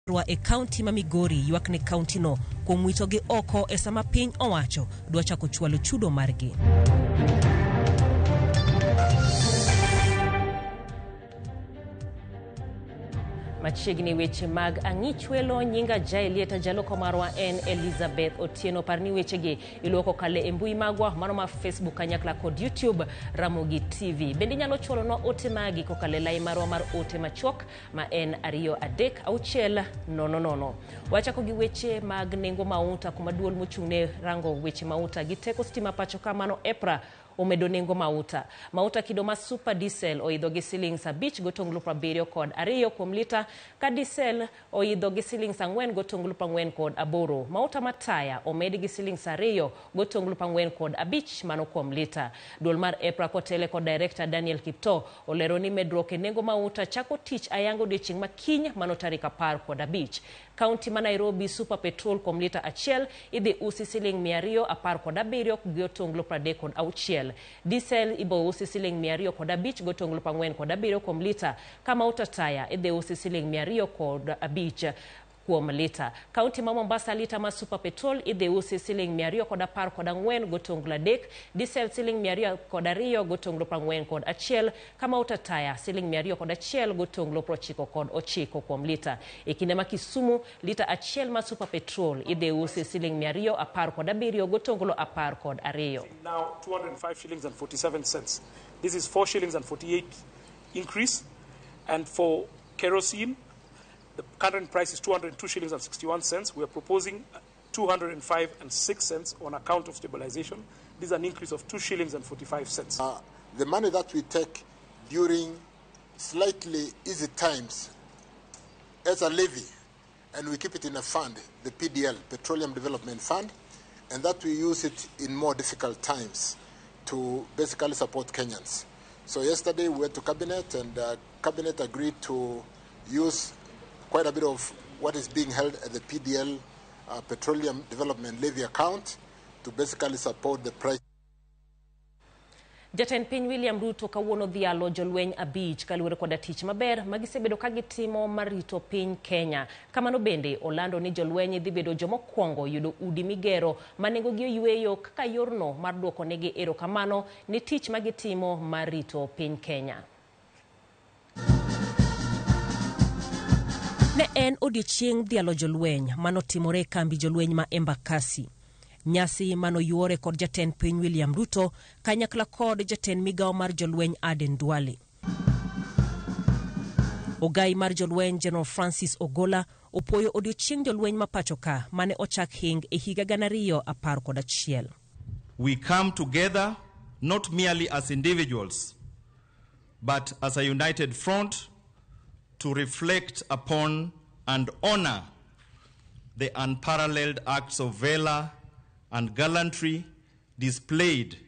Rwa e kaunti ma Migori ywak ne kauntino kuom witogi oko e sama piny owacho dwa chako chwalo chudo margi. Machiegni weche mag ang'ichwelo nyinga Jaelieta jaloko marwa en Elizabeth Otieno. Par ni wechegi iluwo kokalo e mbui magwa mano ma Facebook kanyakla kod YouTube Ramogi TV. Bende inyalo chwalonwa ote magi kokalo e lai marwa mar ote machuok ma en 23600. Wachako gi weche mag nengo mauta kuma duol mochung' ne rango weche mauta gi teko stima pacho ka mano EPRA omedo nengo mauta. Mauta kido ma super diesel oidho gi silings 5.72 kuom lita ka diesel oidho gi silings 4.48. Mauta mataya omed gi silings 2.45 mano kuom lita. Duol mar EPRA kotele kod Director Daniel Kiptoo olero ni medruok e nengo mauta chako tich ayanga odiochieng' ma kiny mano tarik 15. Kaunti ma Nairobi super petrol kuom lita achiel idhi usi siling 217.36. Diesel ibo usi siling 205.47 kuom lita ka mauta taya idhi usi siling 205 kuom lita. Kaunti ma Mombasa lita ma super petrol idhi usi siling 214.3, diesel siling 202.41 ka mauta taya siling 201.99 kuom lita. E kinde ma Kisumu lita achiel ma super petrol idhi usi siling 217.12. Now 205 shillings and 47 cents. This is 4 shillings and 48 increase. And for kerosene, the current price is 202 shillings and 61 cents. We are proposing 205 and 6 cents on account of stabilization. This is an increase of 2 shillings and 45 cents. The money that we take during slightly easy times as a levy, and we keep it in a fund, the PDL, Petroleum Development Fund, and that we use it in more difficult times to basically support Kenyans. So yesterday we went to Cabinet, and Cabinet agreed to use quite a bit of what is being held at the PDL Petroleum Development Levy account to basically support the price. Jatend piny William Ruto kawuono dhialo jolweny 5 kaluwore koda tich maber ma gisebedo ka gitimo mar rito piny Kenya. Kamano bende olando ni jolweny dhi bedo jomokwongo yudo udi migero ma nengogi oyweyo kaka yorno mar duoko negi erokamano ne tich ma gitimo mar rito piny Kenya. Ne en odiochieng' dhialo jolweny manotimore e kambi jolweny ma Embakasi. Nyasi manoyuore kod jatend piny William Ruto kanyakla kod jatend migawo mar jolweny Aden Duale. Ogai mar jolweny General Francis Ogola opuoyo odiochieng' jolweny ma pacho ka mane ochak hing e higa 2011. We come together not merely as individuals but as a united front to reflect upon and honor the unparalleled acts of valor and gallantry displayed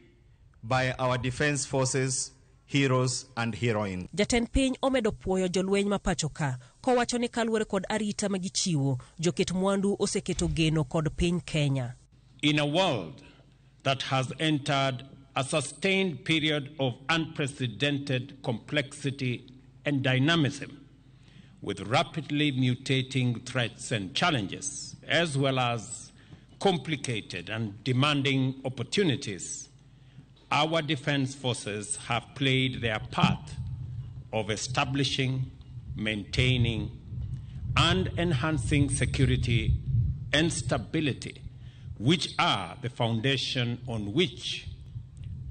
by our defense forces, heroes and heroines. Jatend piny omedo puoyo jolweny ma pacho ka kowacho ni kaluwore kod arita ma gichiwo, joket mwandu oseketo geno kod piny Kenya. In a world that has entered a sustained period of unprecedented complexity and dynamism, with rapidly mutating threats and challenges, as well as complicated and demanding opportunities, our defense forces have played their part of establishing, maintaining, and enhancing security and stability, which are the foundation on which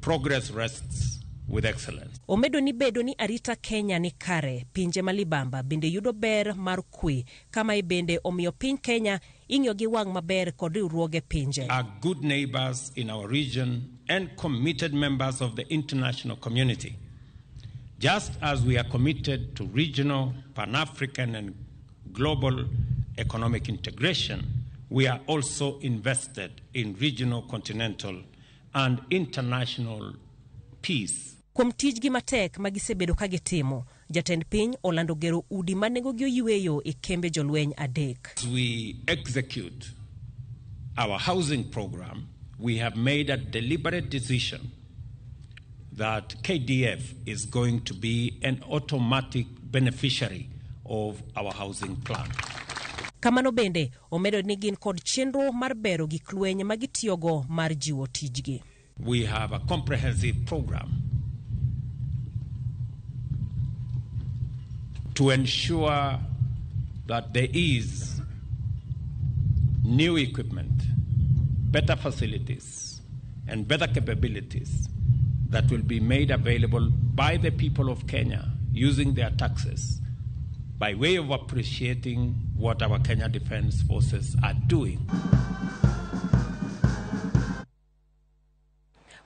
progress rests with excellence. Omedo ni bedo ni arita Kenya ni kare, pinje ma libamba bende yudo ber mar kwe, kama bende omiyo piny Kenya ing'iyo gi wang' maber kod riwruoge pinje. Are good neighbors in our region and committed members of the international community. Just as we are committed to regional, Pan-African and global economic integration, we are also invested in regional, continental and international peace. Kuom tijgi matek ma gisebedo ka gitimo, jatend piny olando gero udi ma nengogi oyweyo e kembe jolweny 3. As we execute our housing program, we have made a deliberate decision that KDF is going to be an automatic beneficiary of our housing plan. Kamano bende omedo ni gin kod chenro mar bero gik lweny ma gitiyogo mar jiwo tijgi. We have a comprehensive program to ensure that there is new equipment, better facilities, and better capabilities that will be made available by the people of Kenya using their taxes by way of appreciating what our Kenya Defence Forces are doing.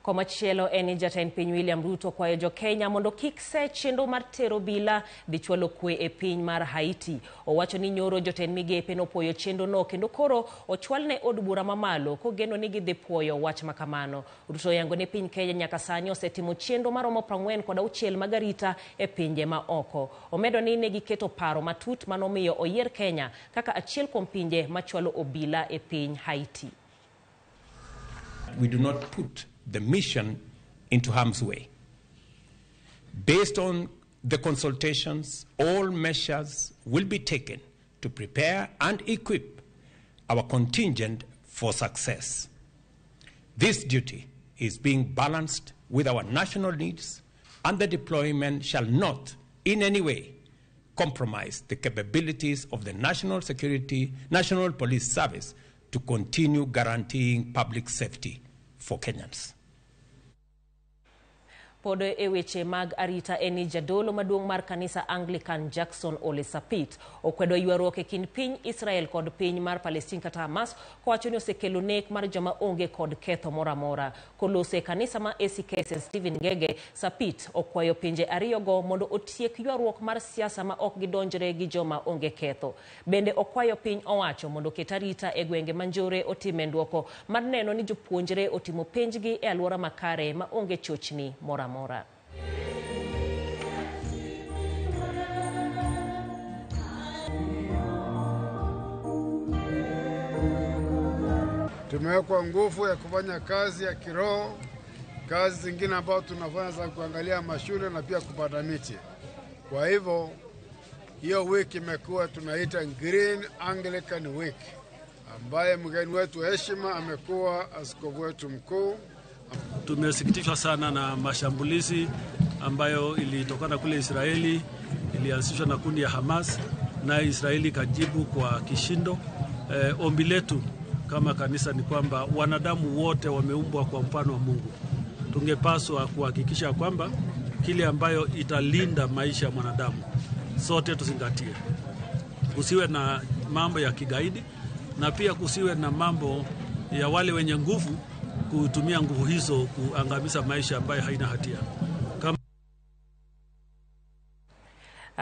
Komachielo en ni jatend piny William Ruto kwayo jo Kenya mondo kik se chenro mar tero obila dhi chwalo kwe e piny mar Haiti. Owacho ni nyoro jotend migepe nopuoyo chenro no kendo koro ochwalne od bura mamalo kogeno ni gidhi puoyo wach makamano. Ruto oyango ni piny Kenya nyaka sani osetimo chenro maromo 46 mag arita e pinje ma oko. Omedo ni ne giketo paro matut manomiyo oyier Kenya kaka achiel kuom pinje machwalo obila e piny Haiti. We do not put the mission into harm's way. Based on the consultations, all measures will be taken to prepare and equip our contingent for success. This duty is being balanced with our national needs, and the deployment shall not in any way compromise the capabilities of the National Security, National Police Service to continue guaranteeing public safety for Kenyans. Pod e weche mag arita en ni jadolo maduong' mar kanisa Anglican Jackson Ole Sapit okwedo ywaruok e kind piny Israel kod piny mar Palestine kata Hamas kowacho ni osekelo nek mar joma onge kod ketho moro amora. Koloso e kanisa ma ACK St Stephen Ngege, Sapit okwayo pinje ariyogo mondo otiek ywaruok mar siasa ma ok gidonjre gi joma onge ketho. Bende okwayo piny owacho mondo oket arita e gwenge ma njore otime duoko mar neno ni jopuonjre otimo penjgi e alwora makare ma onge chochni moro amora. Tumewekwa nguvu ya kufanya kazi ya kiroho, kazi zingine ambazo tunafanya za kuangalia mashule na pia kupanda miti. Kwa hivyo hiyo wiki imekuwa tunaita Green Anglican Week, ambaye mgeni wetu heshima amekuwa askofu wetu mkuu. Tumesikitishwa sana na mashambulizi ambayo ilitokana kule Israeli, ilianzishwa na kundi ya Hamas na Israeli kajibu kwa kishindo. Ombi letu kama kanisa ni kwamba wanadamu wote wameumbwa kwa mfano wa Mungu. Tungepaswa kuhakikisha kwamba kile ambayo italinda maisha ya mwanadamu sote tuzingatie. Kusiwe na mambo ya kigaidi na pia kusiwe na mambo ya wale wenye nguvu kutumia nguvu hizo kuangamiza maisha ambayo haina hatia.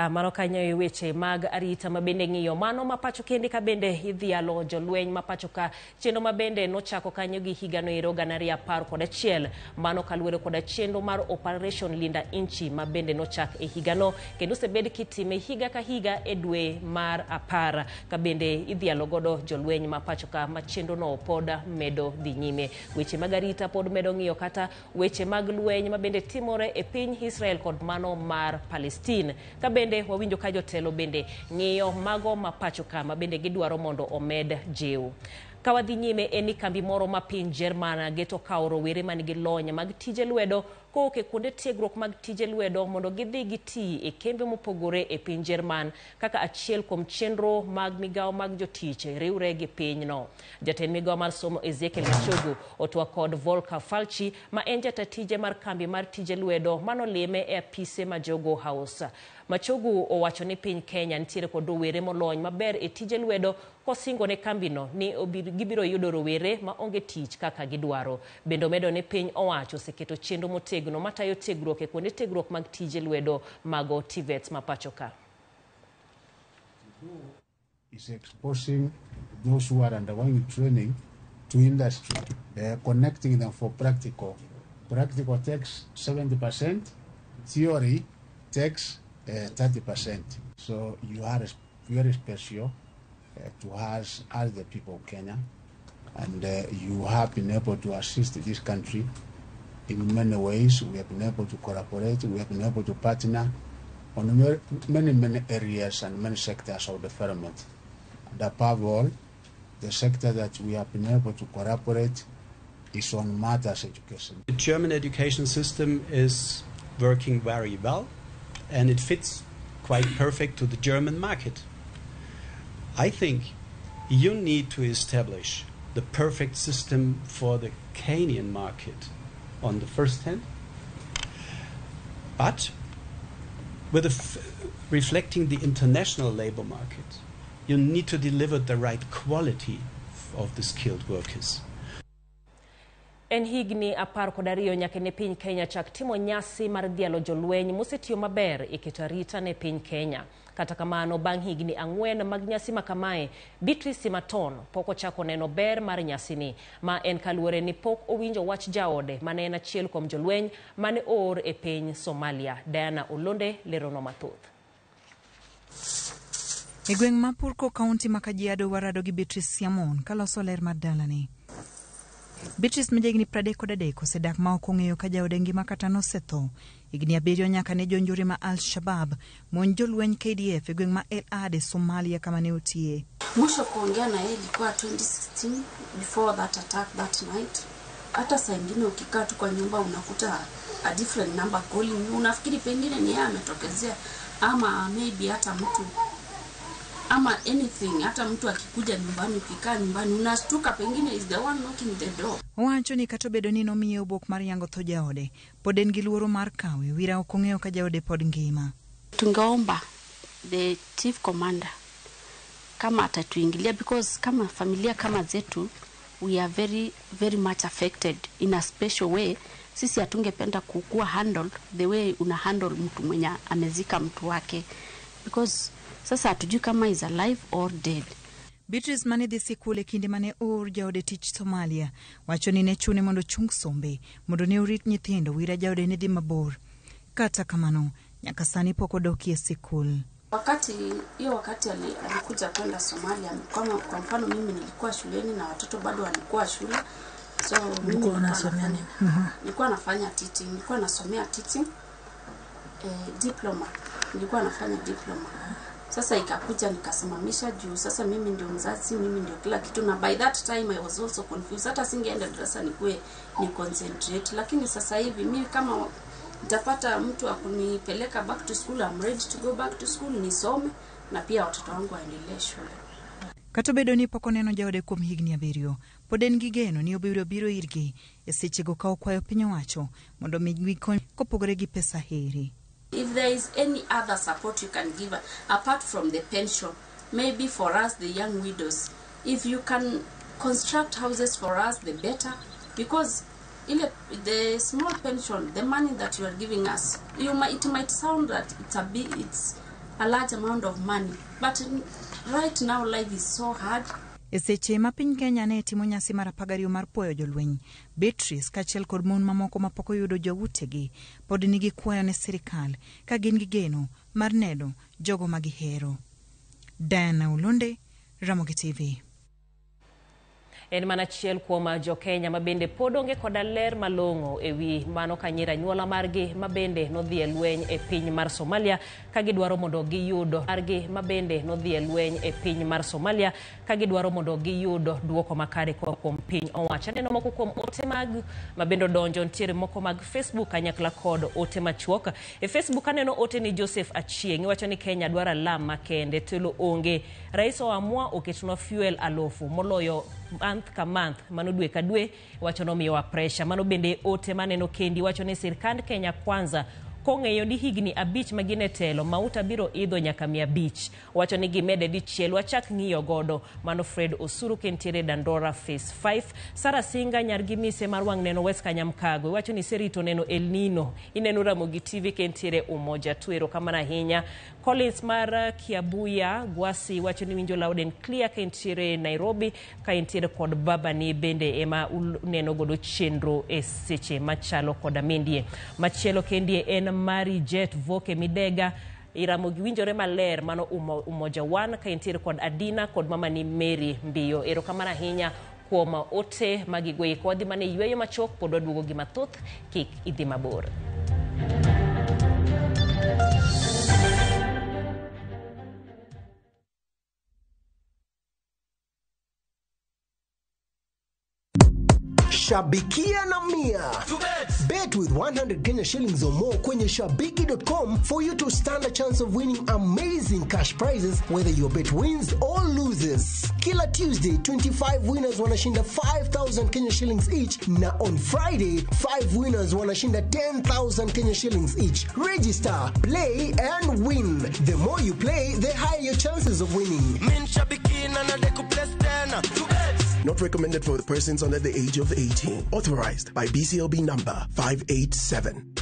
Mano kanyo e weche mag arita mabende ng'iyo mano mapacho kende ka bende idhialo jolweny mapacho ka chenro mabende nochako kanyo gi higano ero 2011 mano kaluwore koda chenro mar Operation Linda Inchi mabende nochak e higano kendo osebed kitime higa ka higa e dwe mar 10 ka bende idhialo godo jolweny mapacho ka ma chenro no pod medo dhi nyime. Weche mag arita pod medo ng'iyo kata weche mag lweny mabende timore e piny Israel kod mano mar Palestine. Ka bende wawinjo ka jotelo bende ng'iyo mago mapacho ka bende gidwaro mondo omed jiw. Ka wadhi nyime en ni kambi moro ma piny Jerman geto kawo rowere manigi lony mag tije lwedo kowuok e kuonde tiegruok mag tije lwedo mondo gidhi giti e kembe mopogore e piny Jerman kaka achiel kuom chenro mag migawo mag jotich riwre gi pinyno. Jatend migawo mar somo Ezekiel Machogu otwa kod Volker Falchi ma en jata tije mar kambi mar tije lwedo manolime e apise ma Jogo House. Machogu owacho ni piny Kenya nitiere kod rowere molony maber e tije lwedo kosingo ne kambino ni gibiro yudo rowere ma onge tich kaka gidwaro. Bende omedo ni piny owacho oseketo chenro motegno matayo tiegruok e kuonde tiegruok mag tije lwedo mago TVETs ma pacho ka. Is exposing those who are undergoing training to industry, connecting them for practical. Practical takes 70%, theory takes 30%. So you are very special to us as the people of Kenya, and you have been able to assist this country in many ways. We have been able to collaborate, we have been able to partner on many, many areas and many sectors of development. And above all, the sector that we have been able to collaborate is on matters education. The German education system is working very well, and it fits quite perfect to the German market. I think you need to establish the perfect system for the Kenyan market on the first hand, but with reflecting the international labor market, you need to deliver the right quality of the skilled workers. En higni 12 nyaka ne piny Kenya chak timo nyasi mar dhialo jolweny mosetiyo maber e keto arita ne piny Kenya. Kata kamano, bang' higni 4 mag nyasi makamae, Beatrice Simaton pok ochako neno ber mar nyasini, ma en kaluwore ni pok owinjo wach jaode mane en achiel kuom jolweny mane oor e piny Somalia. Diana Olonde lerono mathoth. E gweng' ma Purko, kaunti ma Kajiado, warado gi Beatrice Siamon kaloso ler mar dalane. Beatrice ma jahigni 33 osedak ma ok ong'eyo ka jaode ngima kata nosetho. Higni 7 nyaka ne jonjore ma Al-Shabaab monj jolweny KDF e gweng' ma El Ade, Somalia kama ne otiye. Mwisho kuongea na yeye ilikuwa 2016 before that attack that night. Hata saa ingine ukikaa tu kwa nyumba unakuta a different number calling you, unafikiri pengine ni yeye ametokezea ama maybe hata mtu ama anything. Hata mtu akikuja nyumbani, ukikaa nyumbani unashtuka pengine is the one knocking the door. Owacho ni kata obedo ni nomiye obok mar yango tho jaode, pod en gi luoro mar kawe. Wira ok ong'eyo ka jaode pod ngima. Tungeomba the chief commander kama atatuingilia, because kama familia kama zetu we are very very much affected in a special way. Sisi hatungependa kukuwa handled the way una handle mtu mwenye amezika mtu wake, because sasa hatujui kama is alive or dead. Beatrice mane dhi sikul e kinde mane oor jaode tich Somalia wacho ni ne chune mondo ochung sombe mondo ne orit nyithindo. Wira jaode ne dhi mabor. Kata kamano, nyaka sani pok odokie sikul. Wakati hiyo wakati alikuja kwenda Somalia, kwa mfano mimi nilikuwa shuleni na watoto bado walikuwa shule. So mimi nilikuwa nini? Nilikuwa nafanya teaching, nilikuwa nasomea teaching diploma. Nilikuwa nafanya diploma. Sasa ikakuja nikasimamisha juu sasa mimi ndio mzazi, mimi ndio kila kitu, na by that time I was also confused. Hata singeenda darasa nikuwe ni concentrate, lakini sasa hivi mimi kama nitapata mtu akunipeleka back to school, I'm ready to go back to school, nisome na pia watoto wangu waendelee shule. Kata obedo ni pok oneno jaode kuom higni 7, pod en gi geno ni obiro biro irgi e sechego ka okwayo piny owacho mondo omigi kony kopogore gi pesa heri. If there is any other support you can give apart from the pension, maybe for us the young widows, if you can construct houses for us, the better, because the small pension, the money that you are giving us, it might sound that it's a large amount of money, but right now life is so hard. E seche ma piny Kenya ne timo nyasi mar 12 mar puoyo jolweny, Beatrice kaachiel kod mon mamoko mapok oyudo joutegi pod nigi kwayo ne sirikal ka gin gi geno mar neno jogo ma gihero. Diana Olonde, Ramogi TV. En mana achiel kuom jo-Kenya ma bende pod onge koda ler malong'o ewi mano kanyira anyuola margi ma bende nodhi e lweny e piny mar Somalia ka gidwaro mondo giyud margi ma bende nodhi e lweny e piny mar Somalia ka gidwaro mondo giyud duoko makare koa kuom piny owacho. Aneno moko kuom ote mag ma bende odonjo, nitiere moko mag Facebook kanyakla kod ote machuok. E Facebook aneno ote ni Joseph Achieng' iwacho ni Kenya dwaro alam makende, telo onge. Rais oamua oketnwa fuel 1000 moloyo month ka month, mano dwe ka dwe, wacho nomiyowa pressure. Mano bende ote maneno kendi wacho ni sirkand Kenya Kwanza kong'eyo ni higni 5 ma gin e telo mauta biro idho nyaka 500. Wacho ni gimede dichiel wachak ng'iyo godo. Mano Fred Osuru kentiere Dandora Phase 5. Sara Singa nyar gi mise mar wang' neno West Kanyamkago wacho ni serito neno El Nino ineno Ramogi TV kentiere Umoja tu. Erokamano ahinya. Collins mar Kiabuya Gwasi wacho ni winjo loud and clear kentiere Nairobi ka entiere kod babani bende ema uneno godo chenro e seche machalo koda mindie. Machielo kendie en Mari Jet Voke Midega Iramogi winjore maler mano Umoja 1 ka entiere kod Adina kod mama ni Mary Mbiyo. Erokamano ahinya kuom ote magigoeko. Wadhi mana e yweyo machuok pod waduogo gi mathoth, kik idhi mabor. Shabikia na Mia. Bet with 100 Kenya shillings or more kwenye shabiki.com for you to stand a chance of winning amazing cash prizes whether your bet wins or loses. Kila Tuesday 25 winners wanashinda 5000 Kenya shillings each na on Friday 5 winners wanashinda 10,000 Kenya shillings each. Register, play and win. The more you play, the higher your chances of winning. Not recommended for persons under the age of 18. Authorized by BCLB number 587.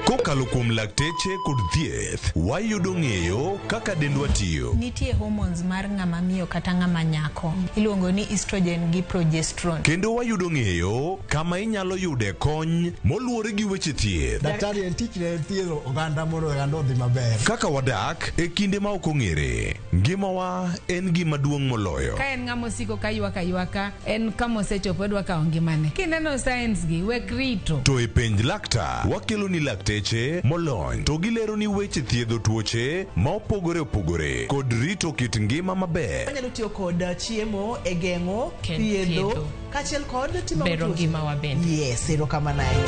Kokalo kuom lakteche kod thieth, wayudo ng'eyo kaka dendwa tiyo. Nitie hormones mar ng'ama miyo kata ng'ama nyako iluongo ni estrogen gi progesterone. Kendo wayudo ng'eyo kama inyalo yude kony moluwore gi weche thieth. Daktari en tich ne thiedho oganda mondo oganda odhi maber. Kaka wadak e kinde ma ok ong'ere, ngimawa en gima duong' moloyo. Ka en ng'ama osiko ka ywak aywaka, en kama osechopo odwa kawo ngimane. Kineno signs gi, wek rito. To e penj laktar, wakelo ni lakteche molony to gilero ni weche thiedho tuoche ma opogore opogore kod rito kit ngima maber. Wanyalo tiyo kod chiemo e geng'o, thiedho, thiedho. kaachiel kod timo Bero tuoche. ngimawa bende. Yes, erokamano ahinya.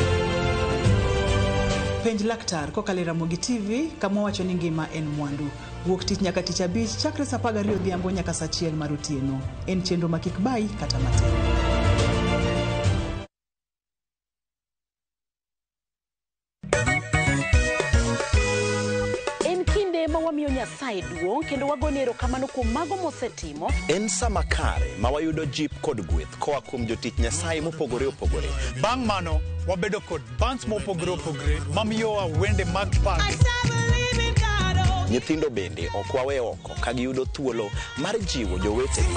Penj laktar kokalo e Ramogi TV kama wacho ni ngima en mwandu. Wuok tich nyaka tich abich chakre saa 12 odhiambo nyaka saa 1 mar otieno. En chenro ma kik bayi kata matin. En kinde ma wamiyo Nyasaye duong' kendo wagone erokamano kuom mago mosetimo. En sama kare ma wayudo jip kod gweth koa kuom jotich Nyasaye mopogore opogore. Bang' mano, wabedo kod bands mopogore opogore mamiyowa wende mag pak. Nyithindo bende ok wawe oko ka giyudo thuolo mar jiwo jowetegi.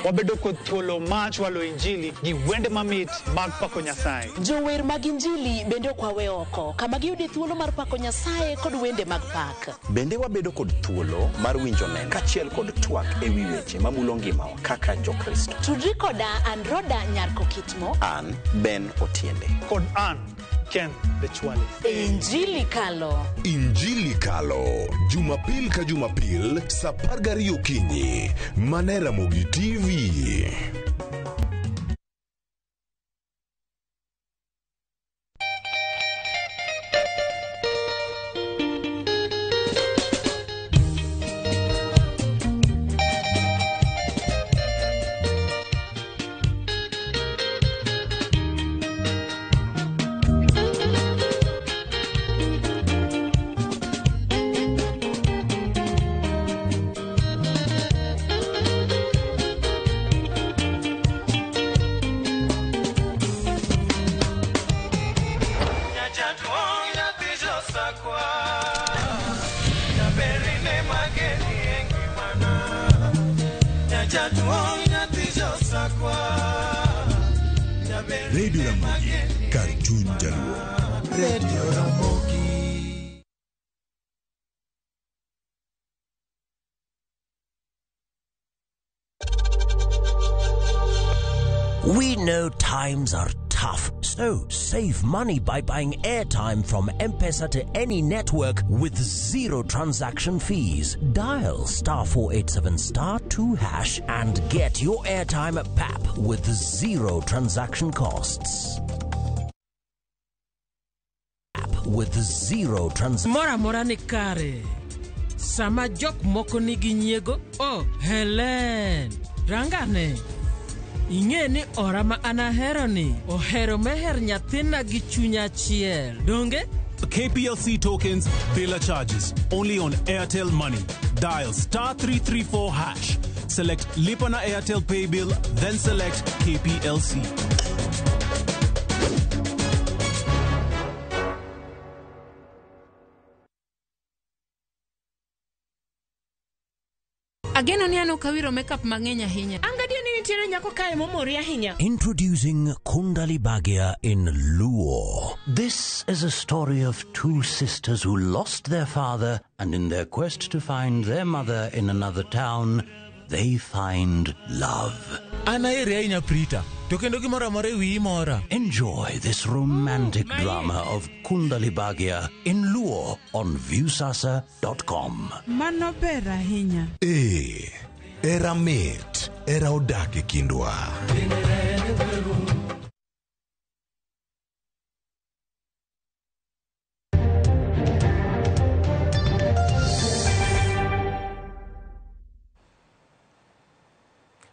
Wabedo kod thuolo mar chwalo injili gi wende mamit mag pako Nyasaye. Jower mag Injili bende ok wawe oko kama giyude thuolo mar pako Nyasaye kod wende mag pak. Bende wabedo kod thuolo mar winjo neno kaachiel kod twak e wi weche mamulo ngimawa kaka Jokristo. Tudri koda an Roda Nyarko Kitmo. An Ben Otiende. Kod an Ken the Chwale. Injili Kalo. Injili Kalo, Jumapil ka Jumapil, saa 12 okinyi, mana e Ramogi TV. Radio Ramogi, kar chuny Jaluo. Radio Ramogi. We know times are tough, so save money by buying airtime from M-Pesa to any network with zero transaction fees. Dial star 487 star 2 hash and get your airtime at PAP with zero transaction costs. App with zero transaction. Moro amora ni kare. Sama jok moko nigi nyiego, oh, Helen, rangane. Ing'e ni ora ma an ahero ni ohero meher nyathina gi chuny achiel. Donge? KPLC tokens, biller charges. Only on Airtel Money. Dial star 334 hash. Select Lipana Airtel Pay Bill, then select KPLC. Ageno ni an ok awiro makeup mang'eny ahinya. An gadier ni nitiere nyako kae momori ahinya. Introducing Kundali Bhagya in Luo. This is a story of two sisters who lost their father and in their quest to find their mother in another town, they find love. An aheri ahinya Prita, To kendo gimoro amora e wiyi mora. Enjoy this romantic drama of Kundali Bhagya in Luo on Viusasa.com. Mano ber ahinya. Ee, era mit, era odak e kindwa.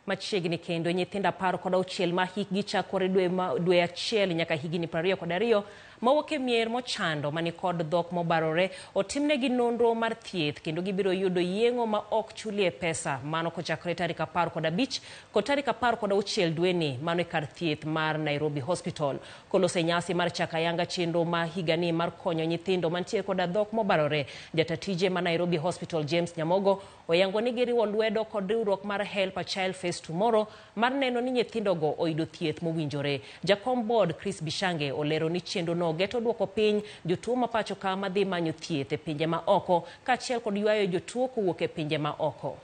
Machiegni kendo nyithindo 16 ma hikgi chakore dwe achiel nyaka higni 22 mawuok e mier mochando mani kod dhok mobarore otimnegi nonro mar thieth kendo gibiro yudo yeng'o ma ok chulie pesa mano kochakore tarik 15 kod tarik 16 dweni mano e kar thieth mar Nairobi Hospital. Kolose nyasi mar chako ayanga chenro ma higani mar konyo nyithindo mantie koda dhok mobarore, jatatije ma Nairobi Hospital James Nyamogo oyango ni giriwo lwedo kod riwruok mar Help a Child Face Tomorrow mar neno ni nyithindogo oyudo thieth mowinjore. Jakom board Chris Bishange olero ni chenro no geto duoko piny jotuo ma pacho ka madhi manyo thieth e pinje ma oko kaachiel kod ywayo jotuo kowuok e pinje ma oko.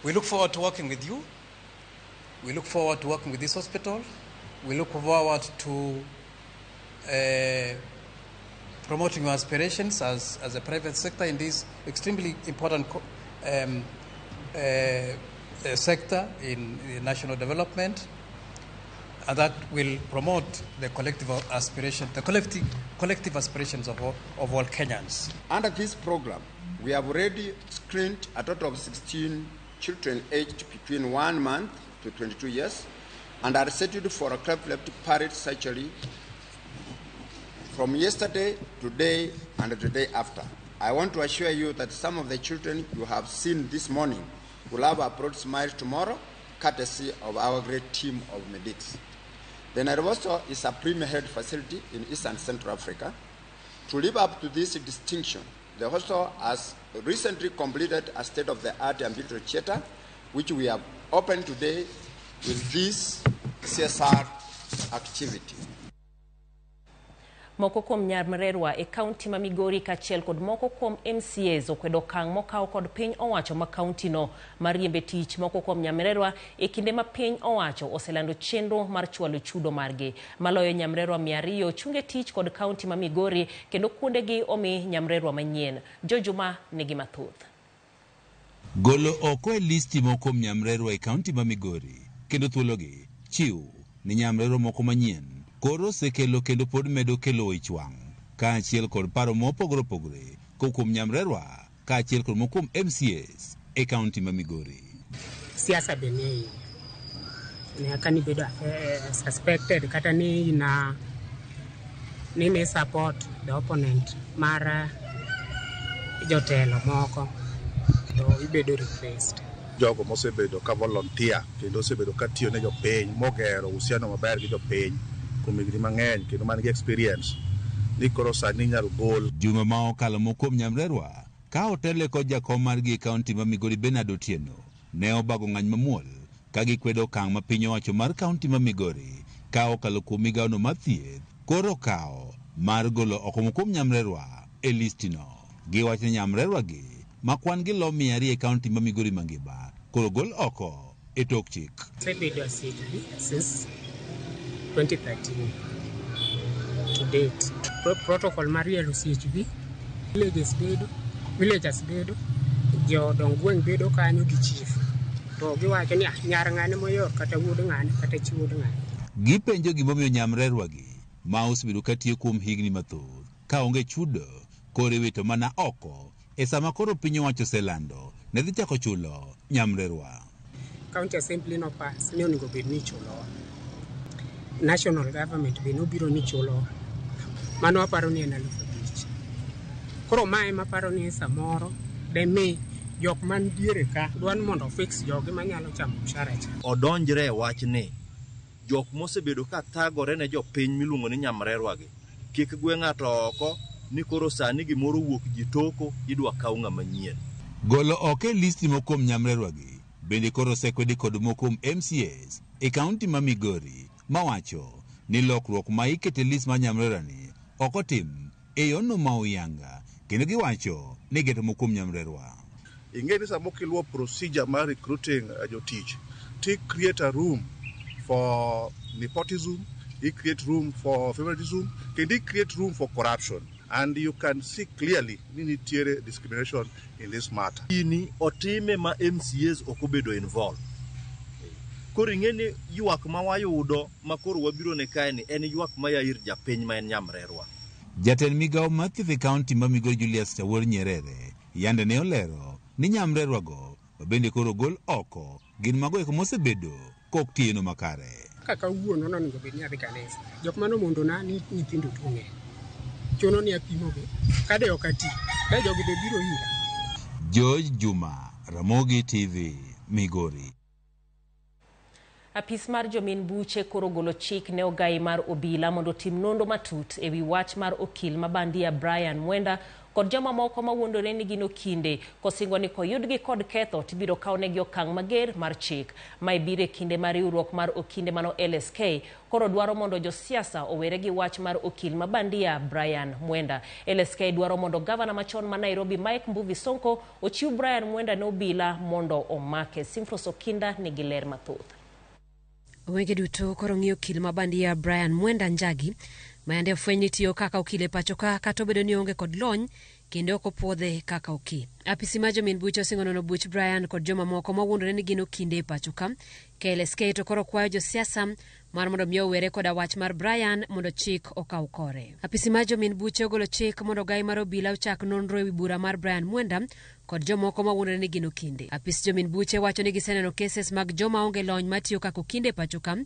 We look forward to working with you. We look forward to working with this hospital. We look forward to promoting your aspirations as a private sector in this extremely important sector in national development, and that will promote the collective aspiration, the collective aspirations of all Kenyans. Under this program, we have already screened a total of 16 children aged between 1 month to 22 years and are scheduled for a cleft left palate surgery from yesterday, today, and the day after. I want to assure you that some of the children you have seen this morning will have a broad smile tomorrow, courtesy of our great team of medics. The Nairobi Hospital is a premier health facility in East and Central Africa. To live up to this distinction, the hospital has recently completed a state-of-the-art ambulatory theater, which we have opened today with this CSR activity. Moko kuom nyamrerwa e kaunti ma Migori kaachiel kod moko kuom MCAs okwedo okang' mokaw kod piny owacho ma kaunti no mar riembe tich moko kuom nyamrerwa e kinde ma piny owacho oselando chenro mar chwalo chudo margi. Maloyo nyamrerwa 200 chunge tich kod kaunti ma Migori kendo kuondegi omi nyamrerwa manyien. Jojuma nigi mathoth. Golo oko e listi moko kuom nyamrerwa e kaunti ma Migori kendo thuologi chiw ni nyamrerwa moko manyien koro osekelo kendo pod medo kelo ich wang' kaachiel kod paro mopogore opogore kowuok kuom nyamrerwa kaachiel kod moko kuom MCAs e kaunti ma Migori. Siasa be nie iye. Nyaka nibedo suspected kata ni ina ni support the opponent mar jotelo moko to ibedo replaced. Jogo mosebedo ka volunteer kendo osebedo ka tiyo ne jopiny mogero uhusiano maber gi jopiny kuom higni mang'eny kendo man gi experience ni koro sani inyalo gol. Juma ma okalo moko kuom nyamrerwa ka otele kod jakom margi e kaunti ma Migori Bernard Otieno ne obago ng'any mamuol ka gikwedo okang' ma piny owacho mar kaunti ma Migori ka okalo kuom migawono mar thieth koro okawo mar golo oko moko kuom nyamrerwa e listino. Giwacho ni nyamrerwa gi ma kwan gi lo 200 e kaunti ma Migori mangima koro gol oko e tok chik. Asebedo since 2013 to date. Protocol mar yelo CHV, villagers bedo, jodong gweng' bedo kanyo gi chief. To giwacho ni nyar ng'ane moyor kata wuod ng'ane kata chi wuod ng'ane. Gipenjo gimomiyo nyamrerwa gi ma osebedo katiyo kuom higni mathoth ka onge chudo koro iwito mana oko e sama koro piny owacho oselando ne dhi chako chulo nyamrerwa. County Assembly no pass ni onego bed ni ichulowa. National government be nobiro ni chulowa. Mano aparo ni en 5,000. Koro mae maparo ni samoro de mi jok man diere ka dwan mondo fix jogi manyalo chamo mshahara cha. Odonjre e wachni jok mosebedo ka thagore ne jopiny miluongo ni nyamrerwa gi kik gwe ng'ato oko ni koro sani gimoro wuok ji toko idwa kaw ng'ama nyien. Golo oko e listi moko kuom nyamrerwa gi bende koro osekwedi kod moko kuom MCAs e kaunti ma Migori mawacho ni lokruok ma ikete list mar nyamrerwa ni ok otim e yono ma oyanga Kendo giwacho ni geto moko kuom nyamrerwa. Ing'e ni sama kiluwo procedure mar recruiting jotich, ti create a room for nepotism, i create room for favoritism, kendo i create room for corruption. And you can see clearly ni nitiere discrimination in this matter. Gini otime ma MCAs ok obedo involved. Koro ing'e ni ywak ma wayudo ma koro wabiro ne kae ni en ywak ma ya ir japiny ma en nyamrerwa. Jatend migawo mar thieth e kaunti ma Migori Julius Chawor Nyerere yande ne olero ni nyamrerwago ma bende koro ogol oko gin mago eko mosebedo kok tiyo makare. Ka kawuono nonego bed ni adhi kanisa. Jok mane omondona ni nyithindo tuo ng'eny. Chuno ni apimogi. Kade ok ati, ka jogi be biro ira. George Juma, Ramogi TV, Migori. Apis mar jomin buche koro golo chik ne ogai mar obila mondo otim nonro matut ewi wach mar okil ma bandia Brian Mwenda kod jomamoko mawuondore ni gin okinde kosingo ni koyudgi kod ketho tibiro kawnegi okang' mager mar chik. Mae biro e kinde ma riwruok mar okinde mano LSK koro dwaro mondo josiasa owere gi wach mar okil ma bandia Brian Mwenda. LSK dwaro mondo gavana machon ma Nairobi Mike Mbuvi Sonko ochiw Brian Mwenda ne obila mondo omake. Simfros Okinda nigi ler mathoth. Wenge duto koro ng'iyo okil ma bandia Brian Mwenda Njagi ma yande ofweny ni tiyo kaka okil e pacho ka kata obedo ni oonge kod lony kendo ok opuodhe kaka okil. Apisi mar jomin buche osingo nono buch Brian kod jomamoko mawuondore ni gin okinde e pacho ka. KLSK to koro kwayo josiasa mar mondo mi owere koda wach mar Brian mondo chik okaw kore. Apisi mar jomin buche ogolo chik mondo ogai mar obila ochak nonro ewi bura mar Brian Mwenda kod jomoko mawuondore ni gin okinde. Apis jomin buche wacho ni giseneno cases mag joma onge lony matiyo kaka okinde e pacho ka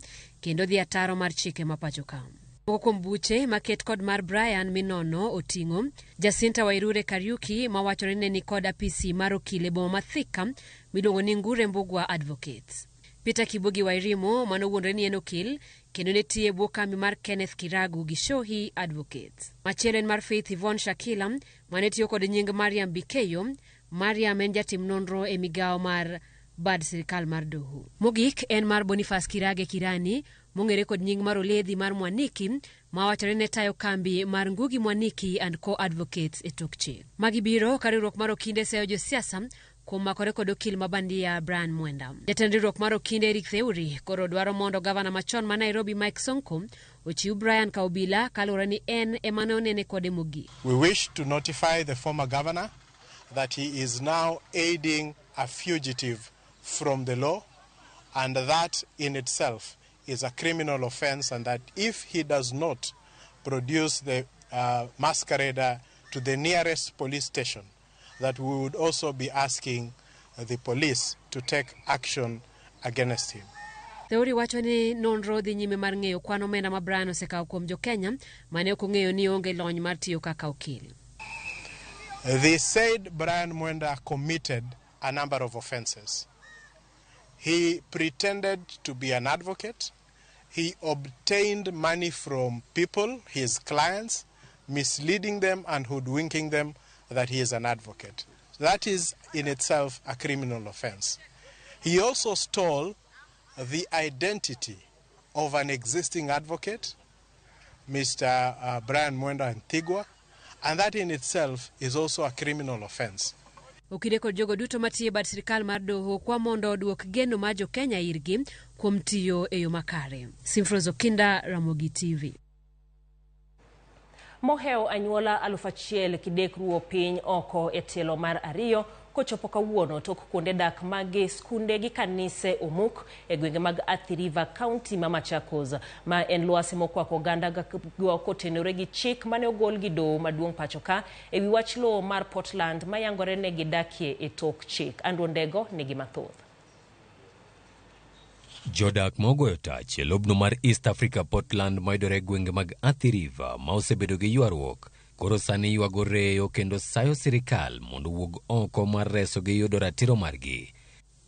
kendo dhi ataro mar chike ma pacho ka. Moko kuom buche maket kod mar Brian minono oting'o Jacinta Wairure Kariuki mawachore ni ne ni kod apisi mar okil e boma ma Thika miluongo ni Ngure Mbugua Advocates. Peter Kibugi Wairimu manowuondore ni en okil kendo ne tiyo e bwo kambi mar Kenneth Kiragu Gichohi Advocates. Machielo en mar Faith Yvonne Shakila mane tiyo kod nying Mariam Bikeyo. Mariam en jatim nonro e migawo mar bad sirikal mar doho. Mogik en mar Boniface Kirage Kirani mong'ere kod nying mar Oledhi mar Mwaniki mawachore ne tayo kambi mar Ngugi Mwaniki and Co-Advocates e tok chik. Magi biro ka riwruok mar okinde seyo josiasa kuom makore kod okil ma bandia Brian Mwenda. Jatend riwruok mar okinde Eric Theuri koro dwaro mondo gavana machon ma Nairobi Mike Sonko ochiw Brian ka obila kaluwore ni en ema ne onene kode mogik. We wish to notify the former governor that he is now aiding a fugitive from the law, and that in itself is a criminal offense, and that if he does not produce the masquerader to the nearest police station, that we would also be asking the police to take action against him. Theuri wacho ni nonro dhi nyime mar ng'eyo kwan omenda ma Brian osekawo kuom jo-Kenya mane ok ong'eyo ni onge lony mar tiyo kaka okil. They said Brian Mwenda committed a number of offenses. He pretended to be an advocate. He obtained money from people, his clients, misleading them and hoodwinking them that he is an advocate. That is in itself a criminal offense. He also stole the identity of an existing advocate, Mr. Brian Mwenda Antigua, and that in itself is also a criminal offense. Okinde kod jogo duto matiyo e bad sirikal mar doho kwa mondo oduok geno mar jo-Kenya irgi kuom tiyo e yo makare. Simfros Okinda, Ramogi TV. Mohewo anyuola 1000 kidek ruwo piny oko e tielo mar 2 kochopo kawuono tok kuonde dak mag skunde gi kanise omuk e gwenge mag Athi River County ma Machakos. Ma en lwasi mokwako oganda kotenore gi chik mane ogol gi doho maduong' pacho ka ewi wach lowo mar Portland mayangore ne gidakie e tok chik. Andrew Ndego nigi mathoth. Jodak ma ogoyo tach e lobno mar East Africa Portland mayudore e gwenge mag Athi River ma osebedo gi ywaruok koro sani ywago reyo kendo sayo sirikal mondo owuog oko mar resogi yudo ratiro margi.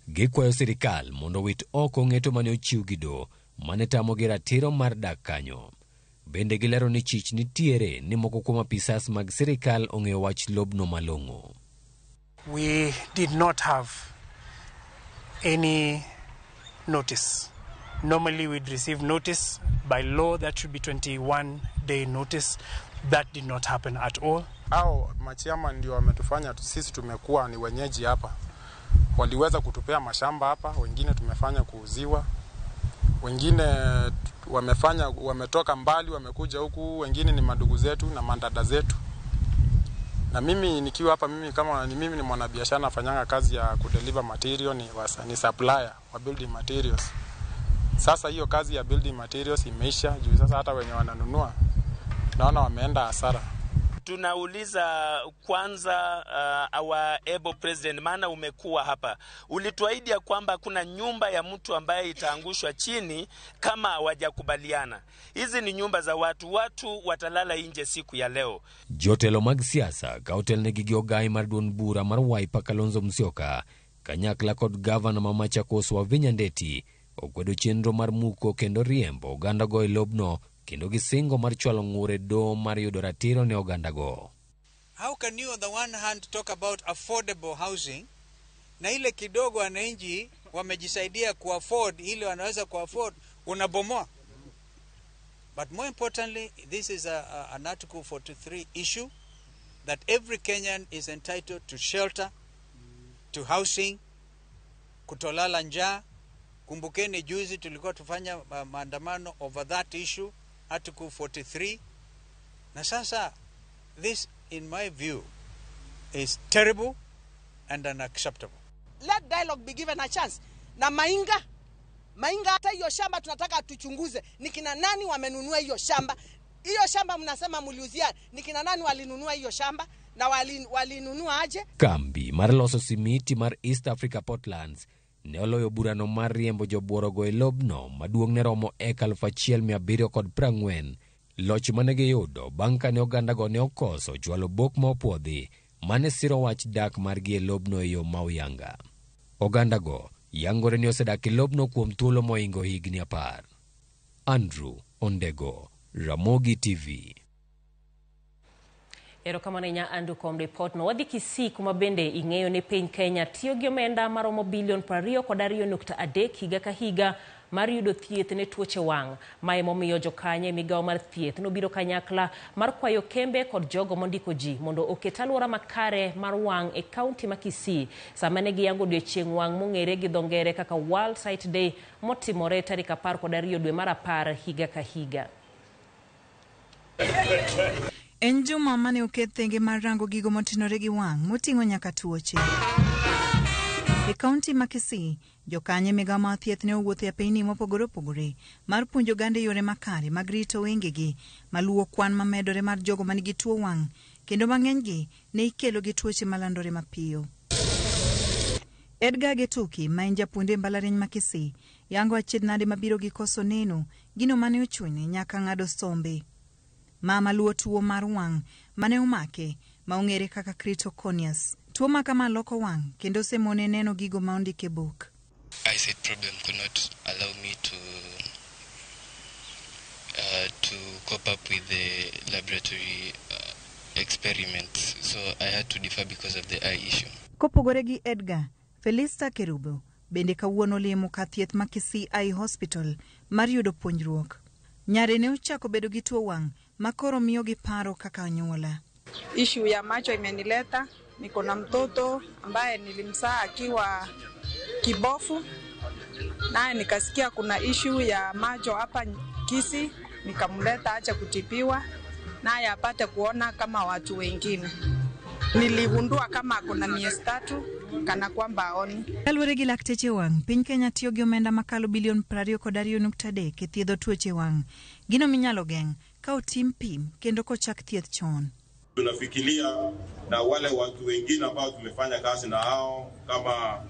Gikwayo sirikal mondo owit oko ng'eto mane ochiw gi doho mane tamogi ratiro mar dak kanyo. Bende gilero ni chich nitiere ni moko kuom apisas mag sirikal ong'eyo wach lobno malong'o. We did not have any notice. Normally we'd receive notice. By law that should be 21-day notice. That did not happen at all. Hao machairman ndio wametufanya sisi tumekuwa ni wenyeji hapa. Waliweza kutupea mashamba hapa, wengine tumefanya kuuziwa, wengine wametoka mbali wamekuja huku, wengine ni madugu zetu na mandada zetu. Na mimi nikiwa hapa, mimi kama ni mimi ni mwanabiashara, nafanyanga kazi ya kudeliver material, ni supplier wa building materials. Sasa hiyo kazi ya building materials imeisha juu sasa hata wenye wananunua naona wameenda hasara. Tunauliza kwanza our able president, maana umekuwa hapa, ulituahidi ya kwamba kuna nyumba ya mtu ambaye itaangushwa chini kama hawajakubaliana. Hizi ni nyumba za watu, watu watalala nje siku ya leo. Jotelo mag siasa ka otelnegi gi ogai mar duond bura mar Wiper Kalonzo Musyoka kanyakla kod gavana ma Machakos Wavinya Ndeti okwedo chenro mar muko kendo riembo ogandago e lobno kendo gisingo mar chwalo ng'ur e doho mar yudo ratiro ne ogandago. How can you on the one hand talk about affordable housing na ile kidogo wananchi wamejisaidia kuafford ile wanaweza kuafford, unabomoa? But more importantly, this is an Article 43 issue that every Kenyan is entitled to shelter, to housing, kutolala njaa. Kumbukeni juzi tulikuwa tufanya maandamano over that issue, Article 43. Na sasa, this in my view is terrible and unacceptable. Let dialogue be given a chance. Na Mainga hata hiyo shamba tunataka tuchunguze ni kina nani wamenunua hiyo shamba. Hiyo shamba mnasema mliuzia, ni kina nani walinunua hiyo shamba na walinunua aje? Kambi mar loso simiti mar East Africa Portlands ne oloyo burano mar riembo jobuorogo e lobno maduong' ne romo eka 1740. Loch mane giyudo bang' kane ogandago ne okoso chwalo bok ma opuodhi mane siro wach dak margi e lobno e yo ma oyanga. Ogandago yangore ni osedak e lobno kuom thuolo mohingo higni 10. Andrew Ondego, Ramogi TV. Erokamano ahinya Andrew kuom ripot no. Wadhi Kisii kuma bende ing'eyo ni piny Kenya tiyo gi omenda maromo bilion 22.3 higa ka higa mar yudo thieth ne tuoche wang'. Mae momiyo jokanyo e migawo mar thieth nobiro kanyakla mar kwayo kembe kod jogo mondiko ji mondo oket alwora makare mar wang' e kaunti ma Kisii sama ne giyango odiechieng' wang' mong'ere gi dho ngere kaka World Sight Day motimore tarik 12 dwe mar 10 higa ka higa. En juma mane oket thenge mar rango gigo motenore gi wang' moting'o nyaka tuoche. E kaunti ma Kisii, jokanyo migawo mar thieth ne owuotho e apeyni mopogore opogore mar puonjo oganda e yore makare mag rito wengegi maluwo kwan mamedore mar jogo manigi tuo wang' kendo mang'enygi ne ikelo gi tuoche malandore mapiyo. Edgar Getuki ma en japuonj e mbalariany ma Kisii yango achiedh nade mabiro gi koso neno gino mane ochune nyaka ng'ado sombe. Mama luwo tuo mar wang' mane omake ma ong'ere kaka keratoconus. Tuo ma kama loko wang' kendo osemone neno gigo ma ondik e buk. Eyesight problem could not allow me to cope up with the laboratory experiments, so I had to defer because of the eye issue. Kopogore gi Edgar, Felista Kerubo bende kawuono olimo kar thieth ma Kisii Eye Hospital mar yudo puonjruok. Nyare ne ochako bedo gi tuo wang' ma koro miyo gi paro kaka anyuola. Ishu ya macho imenileta, niko na mtoto ambaye nilimzaa akiwa kibofu, naye nikasikia kuna ishu ya macho hapa Kisii, nikamleta acha kutibiwa naye apate kuona kama watu wengine. Niligundua kama kuna miezi 3 kana kwamba aoni. Kaluwore gi lakteche wang', piny Kenya tiyo gi omenda makalo bilion 22.3 e thiedho tuoche wang'. Gino minyalo geng' ka otim pim kendo kochak thieth chon. Tunafikiria na wale watu wengine ambao tumefanya kazi na hao kama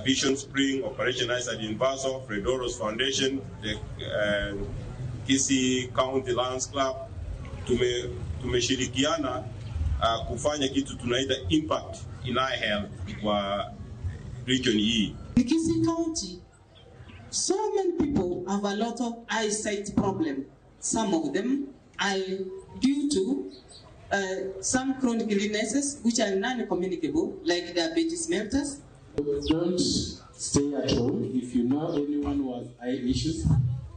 Vision Spring, Operation Eyesight Universal, Fredoros Foundation, the Kisii County Lions Club, tumeshirikiana kufanya kitu tunaita impact in eye health kwa region hii. In Kisii County, so many people have a lot of eyesight problem. Some of them are due to some chronic illnesses which are non-communicable, like diabetes mellitus. Don't stay at home. If you know anyone who has eye issues,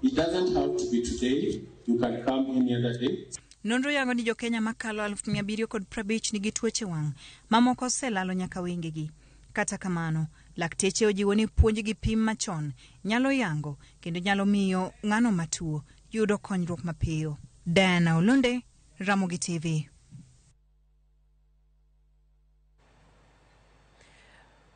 it doesn't have to be today. You can come any other day. Nonro yango ni jokenya makalo 750,000 nigi tuoche wang', mamoko oselalo nyaka wengegi. Kata kamano, lakteche ojiwo ni puonj gi pim machon nyalo yango kendo nyalo miyo ng'ano matuo yudo konyruok mapiyo. Diana Olonde, Ramogi TV.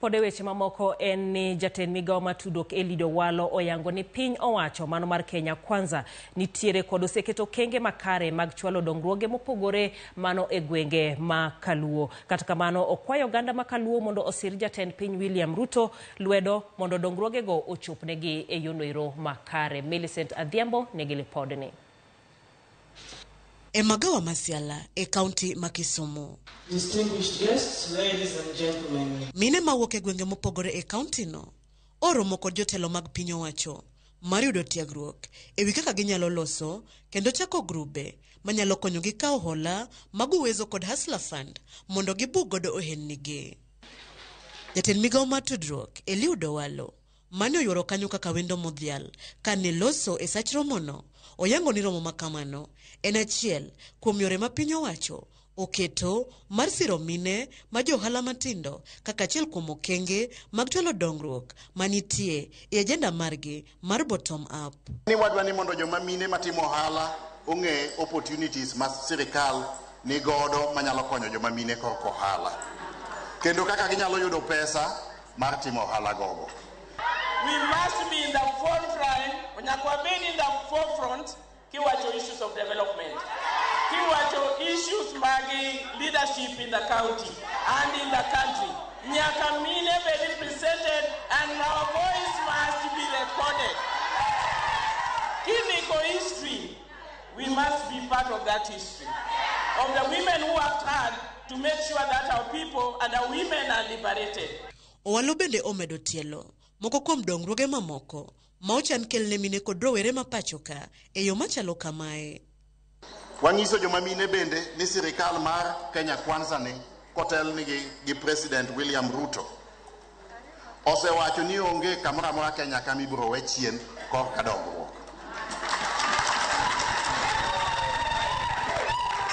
Pod e weche mamoko en ni jatend migawo ma tudruok Eliud Owalo oyango ni piny owacho mano mar Kenya Kwanza nitiere kod oseketo okenge makare mag chwalo dongruoge mopogore mano e gwenge ma Kaluo. Kata kamano okwayo oganda ma Kaluo mondo osir jatend piny William Ruto lwedo mondo dongruogego ochopnegi e yono ero makare. Millicent Adhiambo nigi lipodni. E magawa ma Siala e kaunti ma Kisumu. Distinguished guests, ladies and gentlemen. Mine mawuok e gwenge mopogore e kaunti no oromo kod jotelo mag piny owacho mar yudo tiegruok e wi kaka ginyalo loso kendo chako grube manyalo konyogi kawo hola mag Uwezo kod Hustler Fund mondo gibug godo ohelnigi. Jatend migawo mar tudruok Eliud Owalo mane oyuoro kanyo kaka wendo modhial kane loso e sach romono oyango ni romo makamano en achiel kuom yore ma piny owacho oketo mar siro mine ma johala matindo kaka achiel kuom okenge mag chwalo dongruok manitie e agenda margi mar bottom up. Ni wadwa ni mondo joma mine matimo ohala ong'e opportunities ma sirikal ni godo manyalo konyo joma mine korka ohala kendo kaka ginyalo yudo pesa mar timo ohala gogo. We must be in the front line, nyaka wabed in the forefront kiwacho issues of development, kiwacho issues mag leadership in the county and in the country. Nyaka mine be represented and our voice must be recorded. Kindiko history, we must be part of that history. Of the women who worked hard to make sure that our people and our women are liberated. Owalo bende omedo tielo moko kuom dongruoge mamoko ma ochan kelne mine kod rowere ma pacho ka e yo machalo kamae. Wanyiso joma mine bende ni sirikal mar Kenya Kwanza ni kotelnigi gi President William Ruto osewacho ni onge kamoro amora Kenya ka mibiro we chien korka dongruok.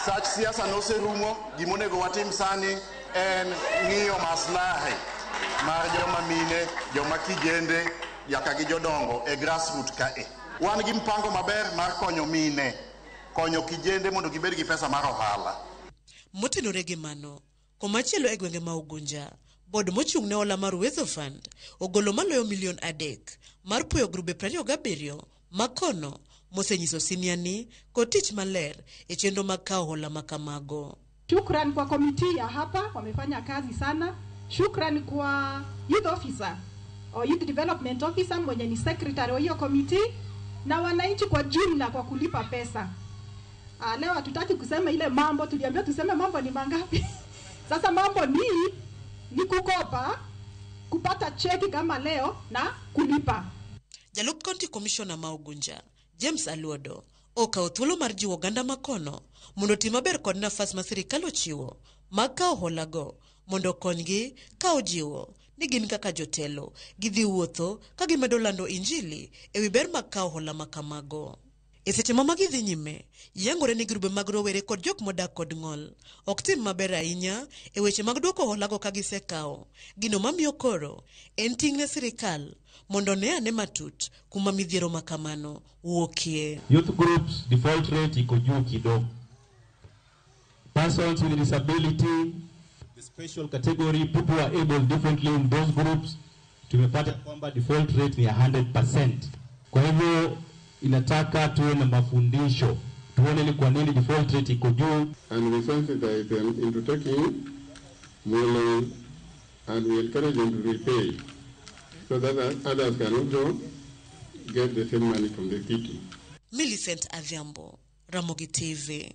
Sach siasa noserumo, gimonego watim sani en ng'iyo maslahi mar joma mine, joma kijende, nyaka gi jodongo e grassroot kae. Wan gi mpango maber mar konyo mine, konyo kijende mondo gibed gi pesa mar ohala. Motenore gi mano, komachielo e gwenge ma Ugunja, bod mochung' ne hola mar Uwezo Fund ogolo maloyo milion 3 mar puoyo grube 27 makono mosenyiso siniani kod tich maler e chenro mag kawo hola makamago. Shukran kwa komiti ya hapa, wamefanya kazi sana. Shukran kwa youth officer or youth development officer mwenye ni secretary wa hiyo komiti na wananchi kwa jumla kwa kulipa pesa. Leo hatutaki kusema ile mambo tuliambiwa tuseme mambo ni mangapi. Sasa mambo ni kukopa, kupata cheki kama leo na kulipa. Jalup County Commissioner ma Ugunja James Aluodo okawo thuolo mar jiwo oganda makono mondo otim maber kod nafas ma sirikal ochiwo mag kawo holago mondo okonygi ka ojiwo ni gin kaka jotelo gidhi wuotho ka gimedo lando injili e wi ber mag kawo hola makamago. E seche ma magi dhi nyime, yangore ni grube mag rowere kod jok modak kod ng'ol ok tim maber ahinya e weche mag duoko holago ka gisekawo. Gino mamiyo koro en ting' ne sirikal mondo one ane matut kuma midhiero makamano wuokie. Youth groups default rate iko juu kidogo. Persons with disability, the special category, people who are able differently in those groups, tumepata kwamba default rate ni 100%. Kwa hivyo inataka tuwe na mafundisho, tuone ni kwa nini default rate iko juu. And we sensitize them into taking more loans and we encourage them to repay so that others can also get the same money from the city. Millicent Adhiambo, Ramogi TV.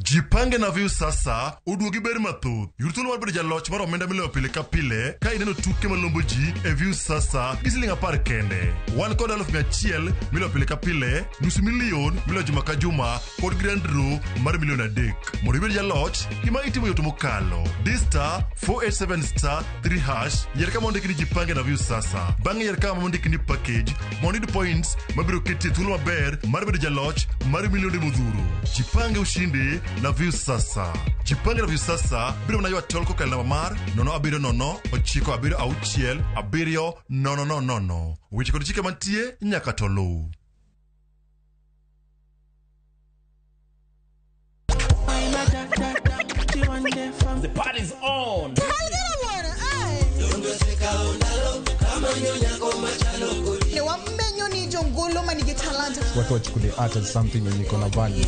Jipange na Viusasa oduogi ber mathoth. Yud thuolo mar bedo jaloch mar omenda miloyo pile ka pile ka ineno tuke malombo ji e Viusasa gi siling 10 kende. Wan kod 100,000 miloyo pile ka pile, 500,000 miloyo juma ka juma kod grand draw mar 3 million. Mondo ibed jaloch, gima itimo yot mokalo. Di star 487 star 3 hash, yier kama ondiki ni Jipange na Viusasa. Bang'e yier kama ondiki ni package mondo iyud points mabiro keti e thuolo maber mar bedo jaloch mar milionde modhuro. Jipange ushinde na Viusasa. Jipange na Viusasa biro mana ywa tol kokalo namba mar 070 976 7000. Weche kod chike mantie nyaka to luw. The party's on. Ne wamenyo ni jongolo manigi talanta. Watu wachukulie art as something yenye iko na value.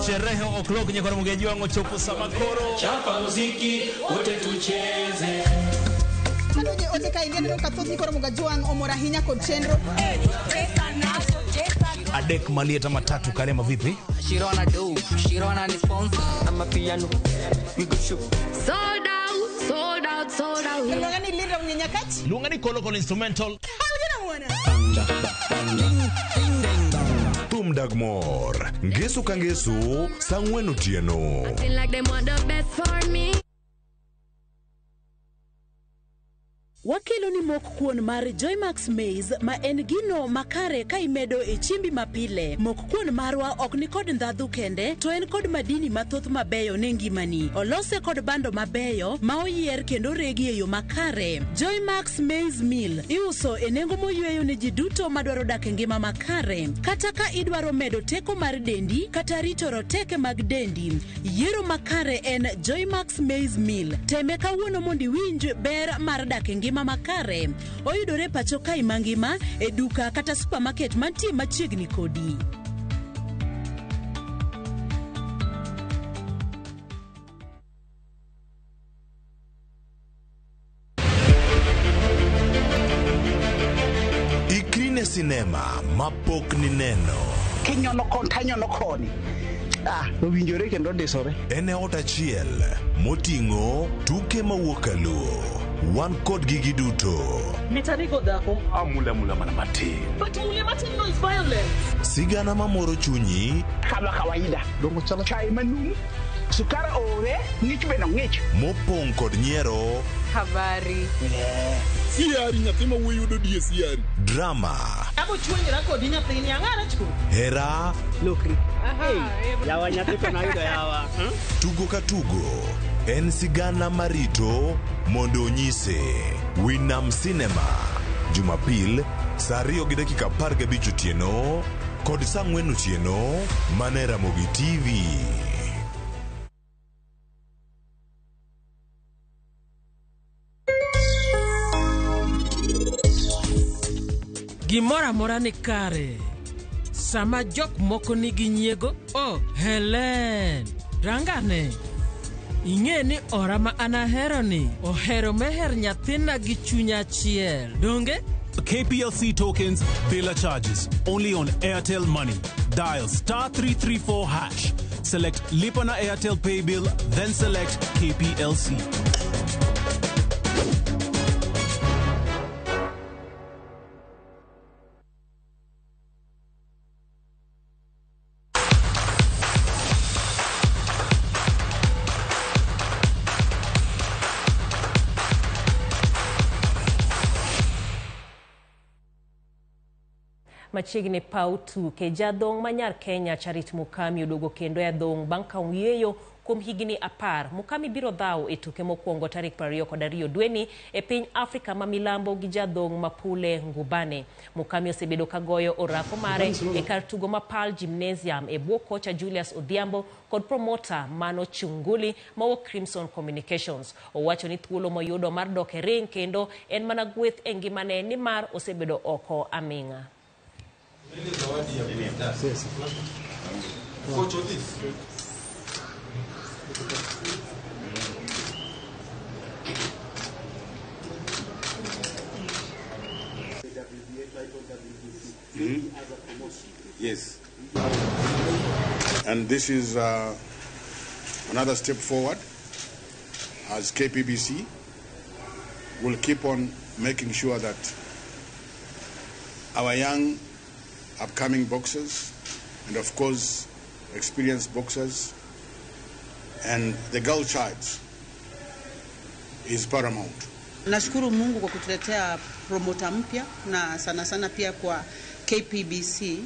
Sherehe o'clock nyakora mugeji wangu chopo samakoro. Chapa muziki wote tucheze. Kanoje ote ka india neno kathoth ni koro mugajuang omora hinya kod chenro. Adek malieta matatu Karema vipi? Shirona do, Shirona ni sponsor. I'm a piano. We go shoot. Sold out, sold out, sold out. Luonga ni Linda Mnyenyakati. Luonga ni Kolokolo instrumental. Thum dag mor. Ngeso ka ngeso, saa 4 otieno. Acting like they want the best for me. Wakelo ni mok kuon mar Joymax Maize ma en gino makare ka imedo e chimbi mapile. Mok kuon marwa ok ni kod ndhadhu kende, to en kod madini mathoth mabeyo ne ngimani. Olose kod bando mabeyo ma oyier kendo regi e yo makare. Joymax Maize Meal iuso e nengo moyweyo ne ji duto madwaro dak e ngima makare. Kata ka idwaro medo teko mar dendi kata rito roteke mag dendi, yiero makare en Joymax Maize Meal. Teme kawuono mondo iwinj ber mar dak e ngima makare. Oyudore pacho kae mangima e duka kata supermarket mantie machiegni kodi. Ikri ne sinema mapok nineno. Kinyono kon tanyono koni. Owinjore kendo ndisore. En e ot achiel moting'o tuke mawuok kaluo. Wan kod gigi duto. Mitanigo dhako. Amula mula mana matin. But mula matin no is violence. Sigana mamoro chunyi. Kama kawaida. Dongo chala chai manumu. Sukara ore, ng'ich be no ng'ich. Mopong' kod nyiero. Habari. Siari nyathi ma wuoyi yudo die siari. Drama. Abo chuonyra kodi nyathini ang'ara chuo. Hera. Lokri. Yawa nyathi to nayudo yawa. Tugo ka tugo. En sigana marito mondo onyise. Winam Cinema. Jumapil, saa 2:15 otieno kod saa 4 otieno mana e Ramogi TV. Gimoro amora ni kare. Sama jok moko nigi nyiego, oh, Helen, rangane. Ing'e ni ora ma an ahero ni ohero meher nyathina gi chuny achiel. Donge? KPLC tokens, bila charges. Only on Airtel Money. Dial star 334 hash. Select Lipa na Airtel Pay Bill, then select KPLC. Machiegni paw tuke, jadhong' ma nyar Kenya Charity Mukami oduogo kendo e adhong' bang' ka oyueyo kuom higni 10. Mukami biro dhaw e tuke mokwongo tarik 22 dweni e piny Afrika ma milambo gi jadhong' Mapule Ngubane. Mukami osebedo ka goyo orako mare e kar tugo ma Pearl Gymnasium e bwo kocha Julius Odhiambo kod promota Mano Chunguli mawuok Crimson Communications. Owacho ni thuolo moyudo mar dok e ring kendo en mana gweth e ngimane nimar osebedo oko aming'a. Yes. And this is another step forward as KPBC will keep on making sure that our young upcoming boxers and of course experienced boxers and the girl child is paramount. Nashukuru Mungu kwa kutuletea promoter mpya na sana sana pia kwa KPBC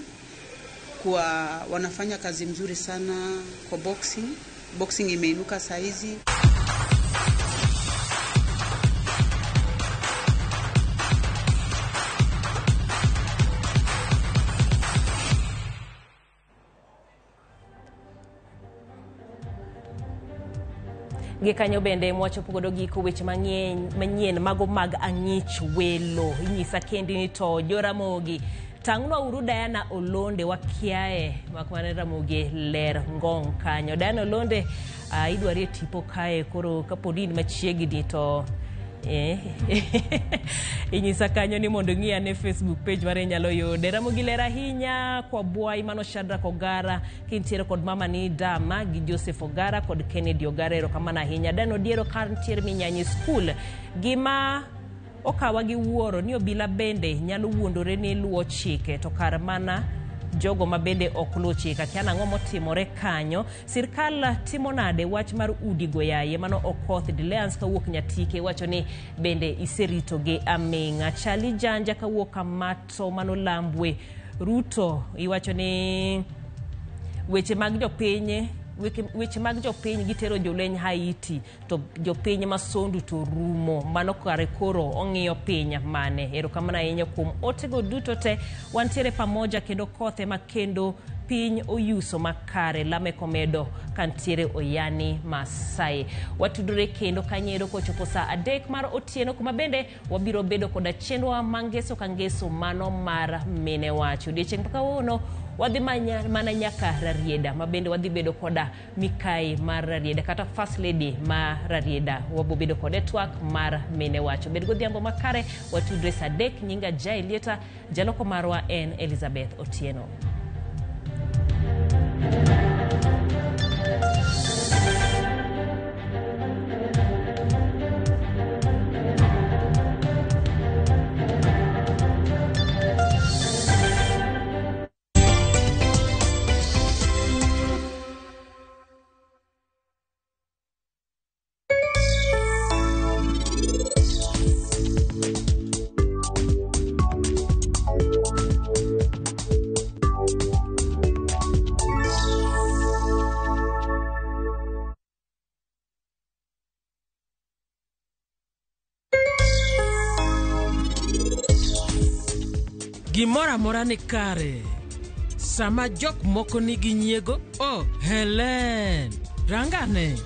kwa wanafanya kazi mzuri sana kwa boxing. Boxing imeinuka saizi. Gi kanyo bende mwachopo godo giko weche mang'eny manyien mago mag ang'ich welo. Inyisa kendi ni to Joramogi tang'nwa uru Diana Olonde wakiae mak mana Ramogi ler ngong' kanyo. Diana Olonde idwari e tipo kae, koro kapodi in machiegni to inyisa kanyo ni mondo ing'i ane Facebook page mare inyalo yude. Ramogi ler ahinya kwa Bwai mano Shadrack Ogara kintiere kod mama ni Dama gi Joseph Ogara kod Kennedy Ogara, erokamano ahinya. Dan Odiero kantiere Minyanyi School, gima okawa gi wuoro ni obila bende nyalo wuondore ni luwo chike to kar mana jogo ma bende ok luw chike. Akia nang'o motimore kanyo. Sirkal timo nade wach mar udi go yaye? Mano Okoth Dileans kawuok Nyatike wacho ni bende iserito gi aming'a. Chali Janja kawuok Kamato mano Lambwe Ruto iwacho ni weche mag jopiny weche mag jopiny gitero jolweny Haiti to jopiny ma Sondu to rumo. Mano kare koro ong'iyo piny mane. Erokamano ahinya kuom otego duto te. Wantiere pamoja kendo kothe ma kendo piny oyuso makare. Lamek Omedo kantiere Oyani Masai. Watudore kendo kanyero kochopo saa 3 mar otieno kuma bende wabiro bedo koda chenro ma ngeso ka ngeso mano mar mine wach. Odiechieng' ma kawuono wadhi mana nyaka Rarieda ma bende wadhi bedo koda mikai mar Rarieda kata First Lady ma Rarieda. Wabo bedo kode twak mar mine wach. Bed godhiambo makare, watudre saa 3. Nyinga Jai Lieta, jaloko marwa en Elizabeth Otieno. Gimoro amora ni kare. Sama jok moko nigi nyiego, oh, Helen, rangane.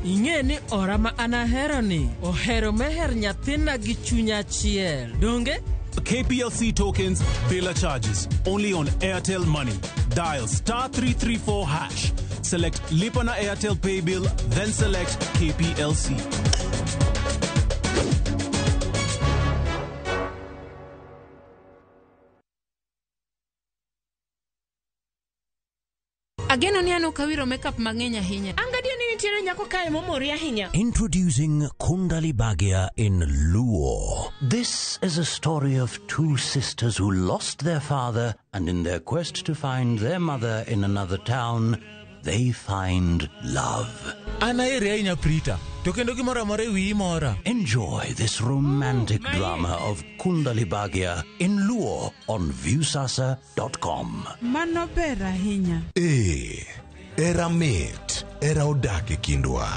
Ing'e ni ora ma an ahero ni ohero meher nyathina gi chuny achiel. Donge? KPLC tokens, bila charges. Only on Airtel Money. Dial *334#. Select Lipa na Airtel Pay Bill, then select KPLC. Ageno ni an ok awiro makeup mang'eny ahinya. An gadier ni nitiere nyako kae momori ahinya. Introducing Kundali Bhagya in Luo. This is a story of two sisters who lost their father, and in their quest to find their mother in another town, they find love. An aheri ahinya Prita, to kendo gimoro amora e wiyi mora. Enjoy this romantic drama of Kundali Bhagya in Luo on Viusasa.com. Mano ber ahinya. Ee, era mit, era odak e kindwa.